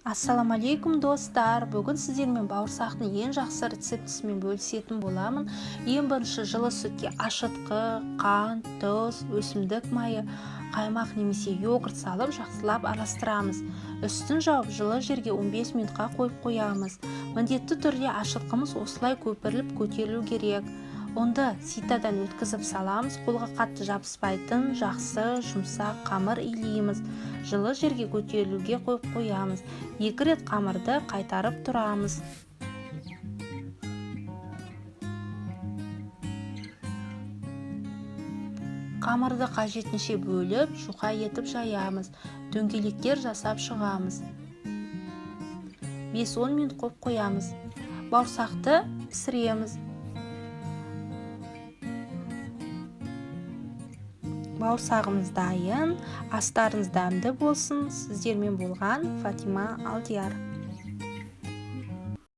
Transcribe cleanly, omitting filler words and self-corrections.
Ассалаумағалейкум, достар! Бүгін сіздермен бауырсақтың ең жақсы рецептісімен бөлісетін боламын. Ең бірінші жылы сүтке ашытқы, қант, тұз, өсімдік майы, қаймақ немесе йогурт салып, жақсылап араластырамыз. Үстін жауып, жылы жерге 15 минутқа қойып қоямыз. Міндетті түрде ашытқымыз осылай көпіріліп көтерілу керек. Ұнды ситадан өткізіп саламыз, қолға қатты жабыспайтын жақсы жұмсақ қамыр илейміз. Жылы жерге көтерілуге қойып қоямыз. 2 рет қамырды қайтарып тұрамыз. Қамырды қажетінше бөліп, жұқа етіп жаямыз. Дөңгелектер жасап шығамыз. 5-10 минут қойып қоямыз. Бауырсақты пісіреміз. Бауырсағымыз дайын. Астарыңыз дәмді болсын. Сіздермен болған Фатима Алдияр.